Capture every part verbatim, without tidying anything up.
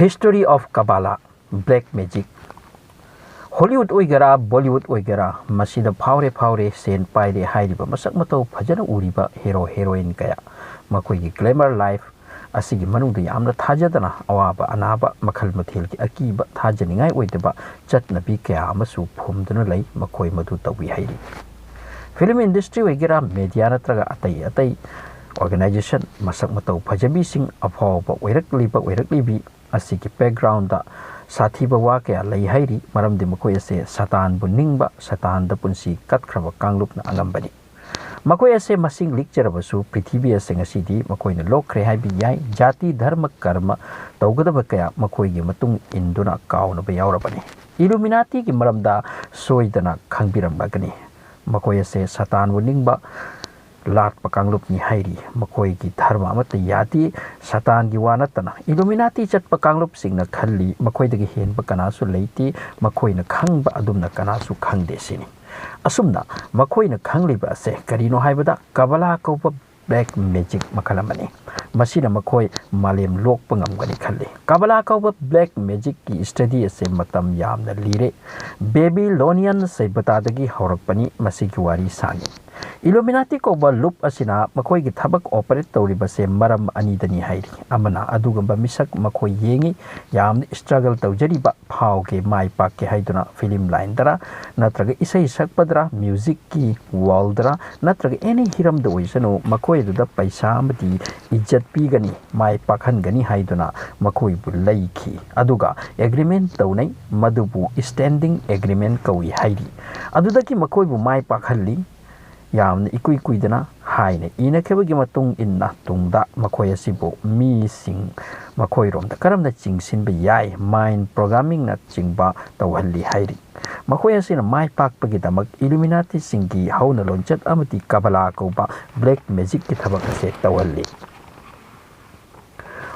History of Kabbalah, Black Magic꯫ Hollywood ꯑꯣꯏꯒꯦꯔꯥ, Bollywood ꯑꯣꯏꯒꯦꯔꯥ, ꯃꯁꯤꯗ ꯐꯥꯎꯔꯦ ꯐꯥꯎꯔꯦ, ꯁꯦꯟ ꯄꯥꯏꯔꯦ ꯍꯥꯏꯔꯤꯕ, ꯃꯁꯛ ꯃꯇꯧ ꯐꯖꯅ ꯎꯔꯤꯕ ꯍꯦꯔꯣ ꯍꯦꯔꯣꯏꯟ ꯀꯌꯥ, ꯃꯈꯣꯏꯒꯤ ꯒ꯭ꯂꯦꯃꯔ ꯂꯥꯏꯐ ꯑꯁꯤꯒꯤ ꯃꯅꯨꯡꯗ ꯌꯥꯝꯅ ꯊꯥꯖꯗꯅ ꯑꯋꯥꯕ ꯑꯅꯥꯕ, ꯃꯈꯜ ꯃꯊꯦꯜꯒꯤ ꯑꯀꯤꯕ, ꯊꯥꯖꯅꯤꯡꯉꯥꯏ ꯑꯣꯏꯗꯕ ꯆꯠꯅꯕꯤ ꯀꯌꯥ ꯑꯃꯁꯨ ꯐꯨꯝꯗꯨꯅ ꯂꯩ꯫ ꯃꯈꯣꯏ ꯃꯗꯨ ꯇꯧꯏ ꯍꯥꯏꯔꯤ꯫ ꯐꯤꯂꯝ ꯏꯟꯗꯁꯇ꯭ꯔꯤ ꯑꯣꯏꯒꯦꯔꯥ, ꯃꯦꯗꯤꯌꯥ ꯅꯠꯇ꯭ꯔꯒ ꯑꯇꯩ ꯑꯇꯩ ꯑꯣꯔꯒꯅꯥꯏꯖꯦꯁꯟ, ꯃꯁꯛ ꯃꯇꯧ ꯐꯖꯕꯤꯁꯤꯡ, ꯑꯐꯥꯎꯕ ꯑꯣꯏꯔꯛꯂꯤꯕ ꯑꯣꯏꯔꯛꯂꯤꯕꯤ ꯑꯁꯤꯒꯤ ꯕꯦꯛꯒ꯭ꯔꯥꯎꯟꯗ ꯁꯥꯊꯤꯕ ꯋꯥ ꯀꯌꯥ ꯂꯩ ꯍꯥꯏꯔꯤ, ꯃꯔꯝꯗꯤ ꯃꯈꯣꯏ ꯑꯁꯦ ꯁꯇꯥꯟꯕꯨ ꯅꯤꯡꯕ, ꯁꯇꯥꯟꯗ ꯄꯨꯟꯁꯤ ꯀꯠꯈ꯭ꯔꯕ ꯀꯥꯡꯂꯨꯞꯅ ꯑꯉꯝꯕꯅꯤ꯫ ꯃꯈꯣꯏ ꯑꯁꯦ ꯃꯁꯤꯡ ꯂꯤꯛꯆꯔꯕꯁꯨ, ꯄ꯭ꯔꯤꯊꯤꯕꯤ ꯑꯁꯦ ꯉꯁꯤꯗꯤ ꯃꯈꯣꯏꯅ ꯂꯣꯛꯈ꯭ꯔꯦ ꯍꯥꯏꯕ ꯌꯥꯏ꯫ ꯖꯥꯇꯤ, ꯙꯔꯃ, ꯀꯔꯃ ꯇꯧꯒꯗꯕ ꯀꯌꯥ ꯃꯈꯣꯏꯒꯤ ꯃꯇꯨꯡ ꯏꯟꯗꯨꯅ ꯀꯥꯎꯅꯕ ꯌꯥꯎꯔꯕꯅꯤ꯫ ꯏꯂꯨꯃꯤꯅꯥꯇꯤꯒꯤ ꯃꯔꯝꯗ ꯁꯣꯏꯗꯅ ꯈꯪꯕꯤꯔꯝꯂꯒꯅꯤ꯫ ꯃꯈꯣꯏ ꯑꯁꯦ ꯁꯇꯥꯟꯕꯨ ꯅꯤꯡꯕ ꯂꯥꯠꯄ ꯀꯥꯡꯂꯨꯞꯅꯤ ꯍꯥꯏꯔꯤ꯫ ꯃꯈꯣꯏꯒꯤ ꯙꯔꯃ ꯑꯃꯠꯇ ꯌꯥꯗꯦ꯫ ꯁꯇꯥꯟꯒꯤ ꯋꯥ ꯅꯠꯇꯅ ꯏꯂꯨꯃꯤꯅꯥꯇꯤ ꯆꯠꯄ ꯀꯥꯡꯂꯨꯞꯁꯤꯡꯅ ꯈꯜꯂꯤ, ꯃꯈꯣꯏꯗꯒꯤ ꯍꯦꯟꯕ ꯀꯅꯥꯁꯨ ꯂꯩꯇꯦ, ꯃꯈꯣꯏꯅ ꯈꯪꯕ ꯑꯗꯨꯝꯅ ꯀꯅꯥꯁꯨ ꯈꯪꯗꯦ ꯁꯤꯅꯤ꯫ ꯑꯁꯨꯝꯅ ꯃꯈꯣꯏꯅ ꯈꯪꯂꯤꯕ ꯑꯁꯦ ꯀꯔꯤꯅꯣ ꯍꯥꯏꯕꯗ, ꯀꯕꯂꯥ ꯀꯧꯕ ꯕ꯭ꯂꯦꯛ ꯃꯦꯖꯤꯛ ꯃꯈꯜ ꯑꯃꯅꯤ꯫ ꯃꯁꯤꯅ ꯃꯈꯣꯏ ꯃꯥꯂꯦꯝ ꯂꯣꯛꯄ ꯉꯝꯒꯅꯤ ꯈꯜꯂꯤ꯫ ꯀꯕꯂꯥ ꯀꯧꯕ ꯕ꯭ꯂꯦꯛ ꯃꯦꯖꯤꯛꯀꯤ ꯁ꯭ꯇꯗꯤ ꯑꯁꯦ ꯃꯇꯝ ꯌꯥꯝꯅ ꯂꯤꯔꯦ꯫ ꯕꯦꯕꯤꯂꯣꯅꯤꯌꯟ ꯁꯩꯕꯇꯥꯗꯒꯤ ꯍꯧꯔꯛꯄꯅꯤ꯫ ꯃꯁꯤꯒꯤ ꯋꯥꯔꯤ ꯁꯥꯡꯉꯤ꯫ ꯏꯂꯨꯃꯤꯅꯥꯇꯤ ꯀꯧꯕ ꯂꯨꯞ ꯑꯁꯤꯅ ꯃꯈꯣꯏꯒꯤ ꯊꯕꯛ ꯑꯣꯄꯔꯦꯠ ꯇꯧꯔꯤꯕꯁꯦ ꯃꯔꯝ ꯑꯅꯤꯗꯅꯤ ꯍꯥꯏꯔꯤ꯫ ꯑꯃꯅ ꯑꯗꯨꯒꯨꯝꯕ ꯃꯤꯁꯛ ꯃꯈꯣꯏ ꯌꯦꯡꯉꯤ, ꯌꯥꯝꯅ ꯁ꯭ꯇ꯭ꯔꯒꯜ ꯇꯧꯖꯔꯤꯕ, ꯐꯥꯎꯒꯦ, ꯃꯥꯏ ꯄꯥꯛꯀꯦ ꯍꯥꯏꯗꯨꯅ ꯐꯤꯂꯝ ꯂꯥꯏꯟꯗꯔ, ꯅꯠꯇ꯭ꯔꯒ ꯏꯁꯩ ꯁꯛꯄꯗꯔ, ꯃ꯭ꯌꯨꯖꯤꯛꯀꯤ ꯋꯥꯔꯜꯗꯔ, ꯅꯠꯇ꯭ꯔꯒ ꯑꯦꯅꯤ ꯍꯤꯔꯝꯗ ꯑꯣꯏꯁꯅꯨ, ꯃꯈꯣꯏ ꯑꯗꯨꯗ ꯄꯩꯁꯥ ꯑꯃꯗꯤ ꯏꯖꯠ ꯄꯤꯒꯅꯤ, ꯃꯥꯏ ꯄꯥꯛꯍꯟꯒꯅꯤ ꯍꯥꯏꯗꯨꯅ ꯃꯈꯣꯏꯕꯨ ꯂꯩꯈꯤ꯫ ꯑꯗꯨꯒ ꯑꯦꯒ꯭ꯔꯤꯃꯦꯟ ꯇꯧꯅꯩ, ꯃꯗꯨꯕꯨ ꯁ꯭ꯇꯦꯟꯗꯤꯡ ꯑꯦꯒ꯭ꯔꯤꯃꯦꯟ ꯀꯧꯏ ꯍꯥꯏꯔꯤ꯫ ꯑꯗꯨꯗꯒꯤ ꯃꯈꯣꯏꯕꯨ ꯃꯥꯏ ꯄꯥꯛꯍꯜꯂꯤ꯫ ꯌꯥꯝꯅ ꯏꯀꯨꯏ ꯀꯨꯏꯗꯅ ꯍꯥꯏꯅ ꯏꯅꯈꯤꯕꯒꯤ ꯃꯇꯨꯡ ꯏꯟꯅ ꯇꯨꯡꯗ ꯃꯈꯣꯏ ꯑꯁꯤꯕꯨ ꯃꯤꯁꯤꯡ ꯃꯈꯣꯏꯔꯣꯝꯗ ꯀꯔꯝꯅ ꯆꯤꯡꯁꯤꯟꯕ ꯌꯥꯏ, ꯃꯥꯏꯟ ꯄ꯭ꯔꯣꯒ꯭ꯔꯥꯃꯤꯡꯅꯆꯤꯡꯕ ꯇꯧꯍꯜꯂꯤ ꯍꯥꯏꯔꯤ꯫ ꯃꯈꯣꯏ ꯑꯁꯤꯅ ꯃꯥꯏ ꯄꯥꯛꯄꯒꯤꯗꯃꯛ ꯏꯂꯨꯃꯤꯅꯥꯇꯤꯁꯤꯡꯒꯤ ꯍꯧꯅ ꯂꯣꯟꯆꯠ ꯑꯃꯗꯤ ꯀꯕꯂꯥ ꯀꯧꯕ ꯕ꯭ꯂꯦꯛ ꯃꯦꯖꯤꯛꯀꯤ ꯊꯕꯛ ꯑꯁꯦ ꯇꯧꯍꯜꯂꯤ꯫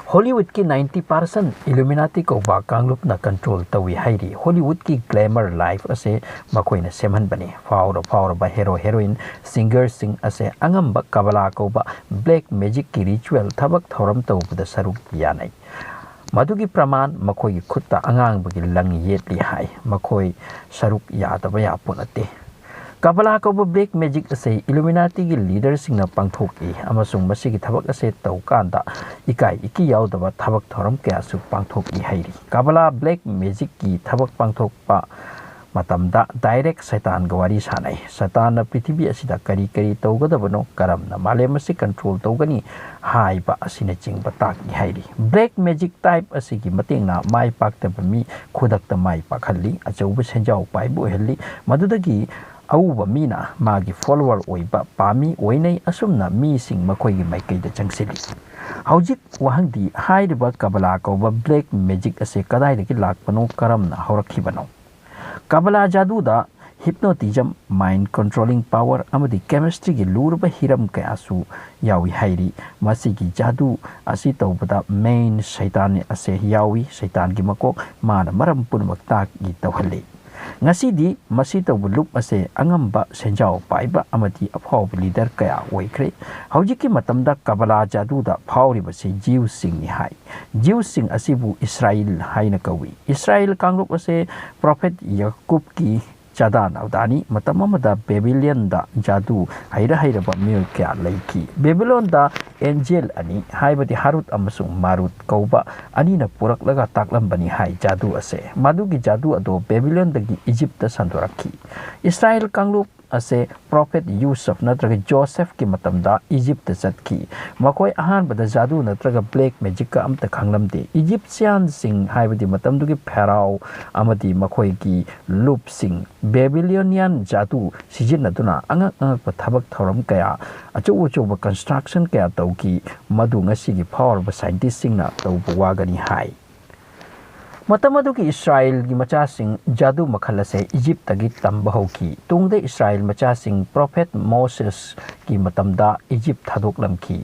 ꯍꯣꯂꯤꯋꯨꯗꯀꯤ ꯅꯥꯏꯟꯇꯤ ꯄꯥꯔꯁꯦꯟ ꯏꯂꯨꯃꯤꯅꯥꯇꯤ ꯀꯧꯕ ꯀꯥꯡꯂꯨꯞꯅ ꯀꯟꯇ꯭ꯔꯣꯜ ꯇꯧꯏ ꯍꯥꯏꯔꯤ꯫ ꯍꯣꯂꯤꯋꯨꯗꯀꯤ ꯒ꯭ꯂꯦꯃꯔ ꯂꯥꯏꯐ ꯑꯁꯦ ꯃꯈꯣꯏꯅ ꯁꯦꯝꯍꯟꯕꯅꯤ꯫ ꯐꯥꯎꯔ ꯐꯥꯎꯔꯕ ꯍꯦꯔꯣ ꯍꯦꯔꯣꯏꯟ, ꯁꯤꯡꯒꯔꯁꯤꯡ ꯑꯁꯦ ꯑꯉꯝꯕ ꯀꯕꯂꯥ ꯀꯧꯕ ꯕ꯭ꯂꯦꯛ ꯃꯦꯖꯤꯛꯀꯤ ꯔꯤꯆꯨꯋꯦꯜ ꯊꯕꯛ ꯊꯧꯔꯝ ꯇꯧꯕꯗ ꯁꯔꯨꯛ ꯌꯥꯅꯩ꯫ ꯃꯗꯨꯒꯤ ꯄ꯭ꯔꯃꯥꯟ ꯃꯈꯣꯏꯒꯤ ꯈꯨꯠꯇ ꯑꯉꯥꯡꯕꯒꯤ ꯂꯪ ꯌꯦꯠꯂꯤ ꯍꯥꯏ꯫ ꯃꯈꯣꯏ ꯁꯔꯨꯛ ꯌꯥꯗꯕ ꯌꯥꯄꯣꯠ ꯅꯠꯇꯦ꯫ ꯀꯕꯂꯥ ꯀꯧꯕ ꯕ꯭ꯂꯦꯛ ꯃꯦꯖꯤꯛ ꯑꯁꯤ ꯏꯂꯨꯃꯤꯅꯥꯇꯤꯒꯤ ꯂꯤꯗꯔꯁꯤꯡꯅ ꯄꯥꯡꯊꯣꯛꯏ ꯑꯃꯁꯨꯡ ꯃꯁꯤꯒꯤ ꯊꯕꯛ ꯑꯁꯤ ꯇꯧꯀꯥꯟꯗ ꯏꯀꯥꯏ ꯏꯀꯤ ꯌꯥꯎꯗꯕ ꯊꯕꯛ ꯊꯧꯔꯝ ꯀꯌꯥꯁꯨ ꯄꯥꯡꯊꯣꯛꯏ ꯍꯥꯏꯔꯤ꯫ ꯀꯕꯂꯥ ꯕ꯭ꯂꯦꯛ ꯃꯦꯖꯤꯛꯀꯤ ꯊꯕꯛ ꯄꯥꯡꯊꯣꯛꯄ ꯃꯇꯝꯗ ꯗꯥꯏꯔꯦꯛ ꯁꯩꯇꯥꯟꯒ ꯋꯥꯔꯤ ꯁꯥꯟꯅꯩ꯫ ꯁꯩꯇꯥꯟꯅ ꯄ꯭ꯔꯤꯊꯤꯕꯤ ꯑꯁꯤꯗ ꯀꯔꯤ ꯀꯔꯤ ꯇꯧꯒꯗꯕꯅꯣ, ꯀꯔꯝꯅ ꯃꯥꯂꯦꯝ ꯑꯁꯤ ꯀꯟꯇ꯭ꯔꯣꯜ ꯇꯧꯒꯅꯤ ꯍꯥꯏꯕ ꯑꯁꯤꯅꯆꯤꯡꯕ ꯇꯥꯛꯏ ꯍꯥꯏꯔꯤ꯫ ꯕ꯭ꯂꯦꯛ ꯃꯦꯖꯤꯛ ꯇꯥꯏꯞ ꯑꯁꯤꯒꯤ ꯃꯇꯦꯡꯅ ꯃꯥꯏ ꯄꯥꯛꯇꯕ ꯃꯤ ꯈꯨꯗꯛꯇ ꯃꯥꯏ ꯄꯥꯛꯍꯜꯂꯤ, ꯑꯆꯧꯕ ꯁꯦꯟꯖꯥꯎ ꯄꯥꯏꯕ ꯑꯣꯏꯍꯜꯂꯤ꯫ ꯃꯗꯨꯗꯒꯤ ꯑꯎꯕ ꯃꯤꯅ ꯃꯥꯒꯤ ꯐꯣꯂꯣꯋꯔ ꯑꯣꯏꯕ ꯄꯥꯝꯃꯤ ꯑꯣꯏꯅꯩ꯫ ꯑꯁꯨꯝꯅ ꯃꯤꯁꯤꯡ ꯃꯈꯣꯏꯒꯤ ꯃꯥꯏꯀꯩꯗ ꯆꯪꯁꯤꯜꯂꯤ꯫ ꯍꯧꯖꯤꯛ ꯋꯥꯍꯪꯗꯤ, ꯍꯥꯏꯔꯤꯕ ꯀꯕꯂꯥ ꯀꯧꯕ ꯕ꯭ꯂꯦꯛ ꯃꯦꯖꯤꯛ ꯑꯁꯤ ꯀꯗꯥꯏꯗꯒꯤ ꯂꯥꯛꯄꯅꯣ, ꯀꯔꯝꯅ ꯍꯧꯔꯛꯈꯤꯕꯅꯣ? ꯀꯕꯂꯥ ꯖꯥꯗꯨꯗ ꯍꯤꯞꯅꯣꯇꯤꯖꯝ, ꯃꯥꯏꯟ ꯀꯟꯇ꯭ꯔꯣꯂꯤꯡ ꯄꯥꯋꯔ ꯑꯃꯗꯤ ꯀꯦꯃꯤꯁꯇ꯭ꯔꯤꯒꯤ ꯂꯨꯔꯕ ꯍꯤꯔꯝ ꯀꯌꯥꯁꯨ ꯌꯥꯎꯏ ꯍꯥꯏꯔꯤ꯫ ꯃꯁꯤꯒꯤ ꯖꯥꯗꯨ ꯑꯁꯤ ꯇꯧꯕꯗ ꯃꯦꯟ ꯁꯩꯇꯥꯟ ꯑꯁꯦ ꯌꯥꯎꯏ꯫ ꯁꯩꯇꯥꯟꯒꯤ ꯃꯀꯣꯛ ꯃꯥꯅ ꯃꯔꯝ ꯄꯨꯝꯅꯃꯛ ꯇꯥꯛꯏ ꯇꯧꯍꯜꯂꯤ꯫ ꯉꯁꯤꯗꯤ ꯃꯁꯤ ꯇꯧꯕ ꯂꯨꯞ ꯑꯁꯦ ꯑꯉꯝꯕ ꯁꯦꯟꯖꯥꯎ ꯄꯥꯏꯕ ꯑꯃꯗꯤ ꯑꯐꯥꯎꯕ ꯂꯤꯗꯔ ꯀꯌꯥ ꯑꯣꯏꯈ꯭ꯔꯦ꯫ ꯍꯧꯖꯤꯛꯀꯤ ꯃꯇꯝꯗ ꯀꯕꯂꯥ ꯖꯥꯗꯨꯗ ꯐꯥꯎꯔꯤꯕꯁꯤ ꯖꯤꯎꯁꯁꯤꯡꯅꯤ ꯍꯥꯏ꯫ ꯖꯤꯎꯁꯁꯤꯡ ꯑꯁꯤꯕꯨ ꯏꯁꯔꯥꯏꯜ ꯍꯥꯏꯅ ꯀꯧꯏ꯫ ꯏꯁꯔꯥꯏꯜ ꯀꯥꯡꯂꯨꯞ ꯑꯁꯦ ꯄ꯭ꯔꯣꯐꯦꯠ ꯌꯥꯀꯨꯕꯀꯤ ꯆꯥꯗꯥ ꯅꯥꯎꯗꯥꯅꯤ꯫ ꯃꯇꯝ ꯑꯃꯗ ꯕꯦꯕꯤꯂꯤꯌꯟꯗ ꯖꯥꯗꯨ ꯍꯩꯔ ꯍꯩꯔꯕ ꯃꯤꯑꯣꯏ ꯀꯌꯥ ꯂꯩꯈꯤ꯫ ꯕꯦꯕꯤꯂꯣꯟꯗ ꯑꯦꯟꯖꯦꯜ ꯑꯅꯤ, ꯍꯥꯏꯕꯗꯤ ꯍꯥꯔꯨꯠ ꯑꯃꯁꯨꯡ ꯃꯥꯔꯨꯠ ꯀꯧꯕ ꯑꯅꯤꯅ ꯄꯨꯔꯛꯂꯒ ꯇꯥꯛꯂꯝꯕꯅꯤ ꯍꯥꯏ ꯖꯥꯗꯨ ꯑꯁꯦ꯫ ꯃꯗꯨꯒꯤ ꯖꯥꯗꯨ ꯑꯗꯣ ꯕꯦꯕꯤꯂꯣꯟꯗꯒꯤ ꯏꯖꯤꯞꯇ ꯁꯟꯗꯣꯔꯛꯈꯤ꯫ ꯏꯁꯔꯥꯏꯜ ꯀꯥꯡꯂꯨꯞ ꯑꯁꯦ ꯄ꯭ꯔꯣꯐꯦꯠ ꯌꯨꯁꯨꯐ ꯅꯠꯇ꯭ꯔꯒ ꯖꯣꯁꯦꯐꯀꯤ ꯃꯇꯝꯗ ꯏꯖꯤꯞꯇ ꯆꯠꯈꯤ꯫ ꯃꯈꯣꯏ ꯑꯍꯥꯟꯕꯗ ꯖꯥꯗꯨ ꯅꯠꯇ꯭ꯔꯒ ꯕ꯭ꯂꯦꯛ ꯃꯦꯖꯤꯛꯀ ꯑꯝꯇ ꯈꯪꯂꯝꯗꯦ꯫ ꯏꯖꯤꯞꯁꯤꯌꯥꯟꯁꯤꯡ, ꯍꯥꯏꯕꯗꯤ ꯃꯇꯝꯗꯨꯒꯤ ꯐꯦꯔꯥꯎ ꯑꯃꯗꯤ ꯃꯈꯣꯏꯒꯤ ꯂꯨꯞꯁꯤꯡ, ꯕꯦꯕꯤꯂꯣꯅꯤꯌꯥꯟ ꯖꯥꯗꯨ ꯁꯤꯖꯤꯟꯅꯗꯨꯅ ꯑꯉꯛ ꯑꯉꯛꯄ ꯊꯕꯛ ꯊꯧꯔꯝ ꯀꯌꯥ, ꯑꯆꯧ ꯑꯆꯧꯕ ꯀꯟꯁꯇ꯭ꯔꯛꯁꯟ ꯀꯌꯥ ꯇꯧꯈꯤ, ꯃꯗꯨ ꯉꯁꯤꯒꯤ ꯐꯥꯎꯔꯕ ꯁꯥꯏꯟꯇꯤꯁꯁꯤꯡꯅ ꯇꯧꯕ ꯋꯥꯒꯅꯤ ꯍꯥꯏ꯫ ꯃꯇꯝ ꯑꯗꯨꯒꯤ ꯏꯁꯔꯥꯌꯦꯜꯒꯤ ꯃꯆꯥꯁꯤꯡ ꯖꯥꯗꯨ ꯃꯈꯜ ꯑꯁꯦ ꯏꯖꯤꯞꯇꯒꯤ ꯇꯝꯕ ꯍꯧꯈꯤ꯫ ꯇꯨꯡꯗ ꯏꯁꯔꯥꯌꯦꯜ ꯃꯆꯥꯁꯤꯡ ꯄ꯭ꯔꯣꯐꯦꯠ ꯃꯣꯁꯦꯁꯀꯤ ꯃꯇꯝꯗ ꯏꯖꯤꯞ ꯊꯥꯗꯣꯛꯂꯝꯈꯤ꯫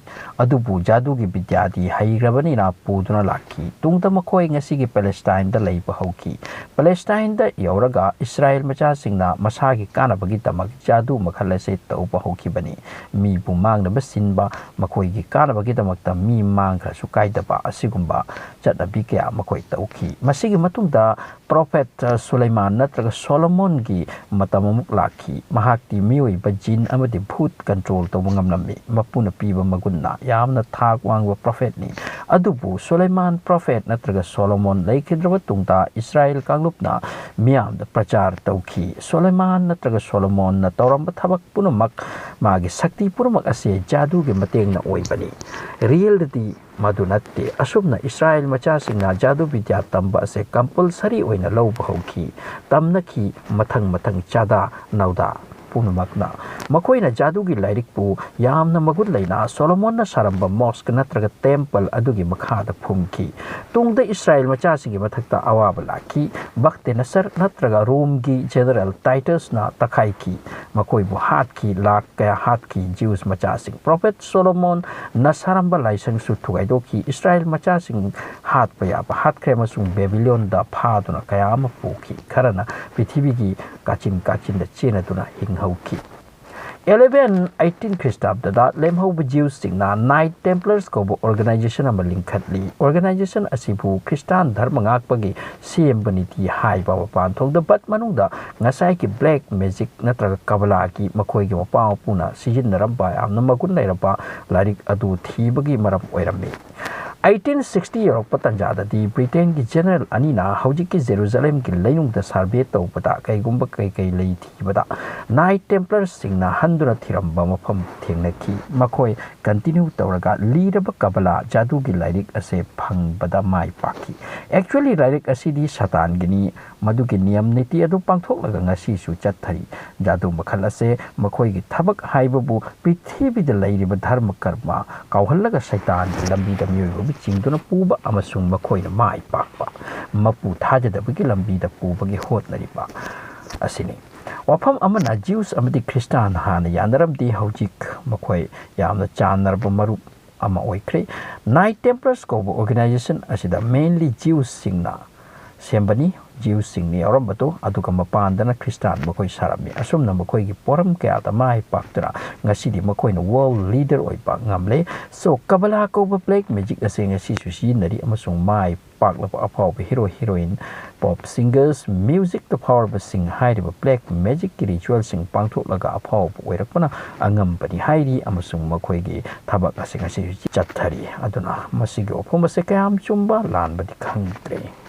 ꯑꯗꯨꯕꯨ ꯖꯥꯗꯨꯒꯤ ꯕꯤꯗ꯭ꯌꯥꯗꯤ ꯍꯩꯈ꯭ꯔꯕꯅꯤꯅ ꯄꯨꯗꯨꯅ ꯂꯥꯛꯈꯤ꯫ ꯇꯨꯡꯗ ꯃꯈꯣꯏ ꯉꯁꯤꯒꯤ ꯄꯦꯂꯦꯁꯇꯥꯏꯟꯗ ꯂꯩꯕ ꯍꯧꯈꯤ꯫ ꯄꯦꯂꯦꯁꯇꯥꯏꯟꯗ ꯌꯧꯔꯒ ꯏꯁꯔꯥꯌꯦꯜ ꯃꯆꯥꯁꯤꯡꯅ ꯃꯁꯥꯒꯤ ꯀꯥꯟꯅꯕꯒꯤꯗꯃꯛ ꯖꯥꯗꯨ ꯃꯈꯜ ꯑꯁꯦ ꯇꯧꯕ ꯍꯧꯈꯤꯕꯅꯤ꯫ ꯃꯤꯕꯨ ꯃꯥꯡꯅꯕ ꯁꯤꯟꯕ, ꯃꯈꯣꯏꯒꯤ ꯀꯥꯟꯅꯕꯒꯤꯗꯃꯛꯇ ꯃꯤ ꯃꯥꯡꯈ꯭ꯔꯁꯨ ꯀꯥꯏꯗꯕ ꯑꯁꯤꯒꯨꯝꯕ ꯆꯠꯅꯕꯤ ꯀꯌꯥ ꯃꯈꯣꯏ ꯇꯧꯈꯤ꯫ ꯃꯁꯤꯒꯤ ꯃꯇꯨꯡꯗ ꯄ꯭ꯔꯣꯐꯦꯠ ꯁꯨꯂꯩꯃꯥꯟ ꯅꯠꯇ꯭ꯔꯒ ꯁꯣꯂꯣꯃꯣꯟꯒꯤ ꯃꯇꯝ ꯑꯃꯨꯛ ꯂꯥꯛꯈꯤ꯫ ꯃꯍꯥꯛꯇꯤ ꯃꯤꯑꯣꯏꯕ, ꯖꯤꯟ ꯑꯃꯗꯤ ꯚꯨꯠ ꯀꯟꯇ꯭ꯔꯣꯜ ꯇꯧꯕ ꯉꯝꯂꯝꯃꯤ꯫ ꯃꯄꯨꯅ ꯄꯤꯕ ꯃꯒꯨꯟꯅ ꯌꯥꯝꯅ ꯊꯥꯛ ꯋꯥꯡꯕ ꯄ꯭ꯔꯣꯐꯦꯠꯅꯤ꯫ ꯑꯗꯨꯕꯨ ꯁꯨꯂꯩꯃꯥꯟ ꯄ꯭ꯔꯣꯐꯦꯠ ꯅꯠꯇ꯭ꯔꯒ ꯁꯣꯂꯣꯃꯣꯟ ꯂꯩꯈꯤꯗ꯭ꯔꯕ ꯇꯨꯡꯗ ꯏꯁꯔꯥꯌꯦꯜ ꯀꯥꯡꯂꯨꯞꯅ ꯃꯤꯌꯥꯝꯗ ꯄ꯭ꯔꯆꯥꯔ ꯇꯧꯈꯤ꯫ ꯁꯣꯂꯩꯃꯥꯟ ꯅꯠꯇ꯭ꯔꯒ ꯁꯣꯂꯣꯃꯣꯟꯅ ꯇꯧꯔꯝꯕ ꯊꯕꯛ ꯄꯨꯝꯅꯃꯛ, ꯃꯥꯒꯤ ꯁꯛꯇꯤ ꯄꯨꯝꯅꯃꯛ ꯑꯁꯦ ꯖꯥꯗꯨꯒꯤ ꯃꯇꯦꯡꯅ ꯑꯣꯏꯕꯅꯤ꯫ ꯔꯤꯌꯦꯜꯗꯗꯤ ꯃꯗꯨ ꯅꯠꯇꯦ꯫ ꯑꯁꯨꯝꯅ ꯏꯁꯔꯥꯌꯦꯜ ꯃꯆꯥꯁꯤꯡꯅ ꯖꯥꯗꯨ ꯕꯤꯗ꯭ꯌꯥ ꯇꯝꯕ ꯑꯁꯦ ꯀꯝꯄꯜꯁꯔꯤ ꯑꯣꯏꯅ ꯂꯧꯕ ꯍꯧꯈꯤ꯫ ꯇꯝꯅꯈꯤ ꯃꯊꯪ ꯃꯊꯪ ꯆꯥꯗꯥ ꯅꯧꯗꯥ ꯄꯨꯝꯅꯃꯛꯅ꯫ ꯃꯈꯣꯏꯅ ꯖꯥꯗꯨꯒꯤ ꯂꯥꯏꯔꯤꯛꯄꯨ ꯌꯥꯝꯅ ꯃꯒꯨꯟ ꯂꯩꯅ ꯁꯣꯂꯣꯃꯣꯟꯅ ꯁꯥꯔꯝꯕ ꯃꯣꯁꯛ ꯅꯠꯇ꯭ꯔꯒ ꯇꯦꯝꯄꯜ ꯑꯗꯨꯒꯤ ꯃꯈꯥꯗ ꯐꯨꯝꯈꯤ꯫ ꯇꯨꯡꯗ ꯏꯁꯔꯥꯌꯦꯜ ꯃꯆꯥꯁꯤꯡꯒꯤ ꯃꯊꯛꯇ ꯑꯋꯥꯕ ꯂꯥꯛꯈꯤ꯫ ꯕꯛꯇꯦꯅꯁꯔ ꯅꯠꯇ꯭ꯔꯒ ꯔꯣꯝꯒꯤ ꯖꯦꯅꯔꯦꯜ ꯇꯥꯏꯇꯁꯅ ꯇꯛꯈꯥꯏꯈꯤ꯫ ꯃꯈꯣꯏꯕꯨ ꯍꯥꯠꯈꯤ꯫ ꯂꯥꯛ ꯀꯌꯥ ꯍꯥꯠꯈꯤ꯫ ꯖ꯭ꯌꯨꯁ ꯃꯆꯥꯁꯤꯡ꯫ ꯄ꯭ꯔꯣꯐꯦꯠ ꯁꯣꯂꯣꯃꯣꯟꯅ ꯁꯥꯔꯝꯕ ꯂꯥꯏꯁꯪꯁꯨ ꯊꯨꯒꯥꯏꯗꯣꯛꯈꯤ꯫ ꯏꯁꯔꯥꯌꯦꯜ ꯃꯆꯥꯁꯤꯡ ꯍꯥꯠꯄ ꯌꯥꯕ ꯍꯥꯠꯈ꯭ꯔꯦ ꯑꯃꯁꯨꯡ ꯕꯦꯕꯤꯂꯣꯟꯗ ꯐꯥꯗꯨꯅ ꯀꯌꯥ ꯑꯃ ꯄꯨꯈꯤ꯫ ꯈꯔꯅ ꯄ꯭ꯔꯤꯊꯤꯕꯤꯒꯤ ꯀꯥꯆꯤꯟ ꯀꯥꯆꯤꯟꯗ ꯆꯦꯟꯅꯗꯨꯅ ꯍꯤꯡꯍꯧꯈꯤ꯫ ꯑꯦꯂꯦꯚꯦꯟ ꯑꯩꯠꯇꯤꯟ ꯈ꯭ꯔꯤꯁꯇꯥꯕꯗ ꯂꯦꯝꯍꯧꯕ ꯖ꯭ꯌꯨꯁꯁꯤꯡꯅ ꯅꯥꯏꯠ ꯇꯦꯝꯄ꯭ꯂꯔꯁ ꯀꯧꯕ ꯑꯣꯔꯒꯅꯥꯏꯖꯦꯁꯟ ꯑꯃ ꯂꯤꯡꯈꯠꯂꯤ꯫ ꯑꯣꯔꯒꯅꯥꯏꯖꯦꯁꯟ ꯑꯁꯤꯕꯨ ꯈ꯭ꯔꯤꯁꯇꯥꯟ ꯙꯔꯃ ꯉꯥꯛꯄꯒꯤ ꯁꯦꯝꯕꯅꯤꯗꯤ ꯍꯥꯏꯕ ꯃꯄꯥꯟꯊꯣꯡꯗ, ꯕꯠ ꯃꯅꯨꯡꯗ ꯉꯁꯥꯏꯒꯤ ꯕ꯭ꯂꯦꯛ ꯃꯦꯖꯤꯛ ꯅꯠꯇ꯭ꯔꯒ ꯀꯕꯂꯥꯒꯤ ꯃꯈꯣꯏꯒꯤ ꯃꯄꯥ ꯃꯄꯨꯅ ꯁꯤꯖꯤꯟꯅꯔꯝꯕ ꯌꯥꯝꯅ ꯃꯒꯨꯟ ꯂꯩꯔꯕ ꯂꯥꯏꯔꯤꯛ ꯑꯗꯨ ꯊꯤꯕꯒꯤ ꯃꯔꯝ ꯑꯣꯏꯔꯝꯃꯤ꯫ ꯑꯩꯠꯇꯤꯟ ꯁꯤꯛꯁꯇꯤ ꯌꯧꯔꯛꯄ ꯇꯥꯟꯖꯥꯗꯗꯤ ꯕ꯭ꯔꯤꯇꯦꯟꯒꯤ ꯖꯦꯅꯔꯦꯜ ꯑꯅꯤꯅ ꯍꯧꯖꯤꯛꯀꯤ ꯖꯦꯔꯨꯖꯂꯦꯝꯒꯤ ꯂꯩꯅꯨꯡꯗ ꯁꯔꯚꯦ ꯇꯧꯕꯗ ꯀꯩꯒꯨꯝꯕ ꯀꯩ ꯀꯩ ꯂꯩ ꯊꯤꯕꯗ ꯅꯥꯏꯠ ꯇꯦꯝꯄ꯭ꯂꯔꯁꯤꯡꯅ ꯍꯟꯗꯨꯅ ꯊꯤꯔꯝꯕ ꯃꯐꯝ ꯊꯦꯡꯅꯈꯤ꯫ ꯃꯈꯣꯏ ꯀꯟꯇꯤꯅ꯭ꯌꯨ ꯇꯧꯔꯒ ꯂꯤꯔꯕ ꯀꯕꯂꯥ ꯖꯥꯗꯨꯒꯤ ꯂꯥꯏꯔꯤꯛ ꯑꯁꯦ ꯐꯪꯕꯗ ꯃꯥꯏ ꯄꯥꯛꯈꯤ꯫ ꯑꯦꯛꯆꯨꯋꯦꯂꯤ ꯂꯥꯏꯔꯤꯛ ꯑꯁꯤꯗꯤ ꯁꯥꯇꯥꯟꯒꯤꯅꯤ꯫ ꯃꯗꯨꯒꯤ ꯅꯤꯌꯝ ꯅꯤꯇꯤ ꯑꯗꯨ ꯄꯥꯡꯊꯣꯛꯂꯒ ꯉꯁꯤꯁꯨ ꯆꯠꯊꯔꯤ꯫ ꯖꯥꯗꯨ ꯃꯈꯜ ꯑꯁꯦ ꯃꯈꯣꯏꯒꯤ ꯊꯕꯛ ꯍꯥꯏꯕꯕꯨ ꯄ꯭ꯔꯤꯊꯤꯕꯤꯗ ꯂꯩꯔꯤꯕ ꯙꯔꯃ ꯀꯔꯃ ꯀꯥꯎꯍꯜꯂꯒ ꯁꯩꯇꯥꯟꯒꯤ ꯂꯝꯕꯤꯗ ꯃꯤꯑꯣꯏꯕꯕꯨ ꯆꯤꯡꯗꯨꯅ ꯄꯨꯕ ꯑꯃꯁꯨꯡ ꯃꯈꯣꯏꯅ ꯃꯥꯏ ꯄꯥꯛꯄ꯫ ꯃꯄꯨ ꯊꯥꯖꯗꯕꯒꯤ ꯂꯝꯕꯤꯗ ꯄꯨꯕꯒꯤ ꯍꯣꯠꯅꯔꯤꯕ ꯑꯁꯤꯅꯤ꯫ ꯋꯥꯐꯝ ꯑꯃꯅ, ꯖ꯭ꯌꯨꯁ ꯑꯃꯗꯤ ꯈ꯭ꯔꯤꯁꯇꯥꯟ ꯍꯥꯟꯅ ꯌꯥꯅꯔꯝꯗꯦ, ꯍꯧꯖꯤꯛ ꯃꯈꯣꯏ ꯌꯥꯝꯅ ꯆꯥꯟꯅꯔꯕ ꯃꯔꯨꯞ ꯑꯃ ꯑꯣꯏꯈ꯭ꯔꯦ꯫ ꯅꯥꯏꯠ ꯇꯦꯝꯄ꯭ꯂꯔꯁ ꯀꯧꯕ ꯑꯣꯔꯒꯅꯥꯏꯖꯦꯁꯟ ꯑꯁꯤꯗ ꯃꯦꯟꯂꯤ ꯖ꯭ꯌꯨꯁꯁꯤꯡꯅ ꯁꯦꯝꯕꯅꯤ꯫ ꯖ꯭ꯌꯨꯁꯁꯤꯡꯅ ꯌꯥꯎꯔꯝꯕꯗꯣ, ꯑꯗꯨꯒ ꯃꯄꯥꯟꯗꯅ ꯈ꯭ꯔꯤꯁꯇꯥꯟ ꯃꯈꯣꯏ ꯁꯥꯔꯝꯃꯤ꯫ ꯑꯁꯨꯝꯅ ꯃꯈꯣꯏꯒꯤ ꯄꯣꯔꯝ ꯀꯌꯥꯗ ꯃꯥꯏ ꯄꯥꯛꯇꯨꯅ ꯉꯁꯤꯗꯤ ꯃꯈꯣꯏꯅ ꯋꯥꯔꯜ ꯂꯤꯗꯔ ꯑꯣꯏꯕ ꯉꯝꯂꯦ꯫ ꯁꯣ, ꯀꯕꯂꯥ ꯀꯧꯕ ꯕ꯭ꯂꯦꯛ ꯃꯦꯖꯤꯛ ꯑꯁꯦ ꯉꯁꯤꯁꯨ ꯁꯤꯖꯤꯟꯅꯔꯤ ꯑꯃꯁꯨꯡ ꯃꯥꯏ ꯄꯥꯛꯂꯕ ꯑꯐꯥꯎꯕ ꯍꯤꯔꯣ ꯍꯤꯔꯣꯏꯟ, ꯄꯣꯞ ꯁꯤꯡꯒꯔꯁ, ꯃ꯭ꯌꯨꯖꯤꯛꯇ ꯐꯥꯎꯔꯕꯁꯤꯡ ꯍꯥꯏꯔꯤꯕ ꯕ꯭ꯂꯦꯛ ꯃꯦꯖꯤꯛꯀꯤ ꯔꯤꯆꯨꯋꯦꯜꯁꯤꯡ ꯄꯥꯡꯊꯣꯛꯂꯒ ꯑꯐꯥꯎꯕ ꯑꯣꯏꯔꯛꯄꯅ ꯑꯉꯝꯕꯅꯤ ꯍꯥꯏꯔꯤ ꯑꯃꯁꯨꯡ ꯃꯈꯣꯏꯒꯤ ꯊꯕꯛ ꯑꯁꯤ ꯉꯁꯤꯁꯨ ꯆꯠꯊꯔꯤ꯫ ꯑꯗꯨꯅ ꯃꯁꯤꯒꯤ ꯋꯥꯐꯝ ꯑꯁꯦ ꯀꯌꯥꯝ ꯆꯨꯝꯕ ꯂꯥꯟꯕꯗꯤ ꯈꯪꯗ꯭ꯔꯦ꯫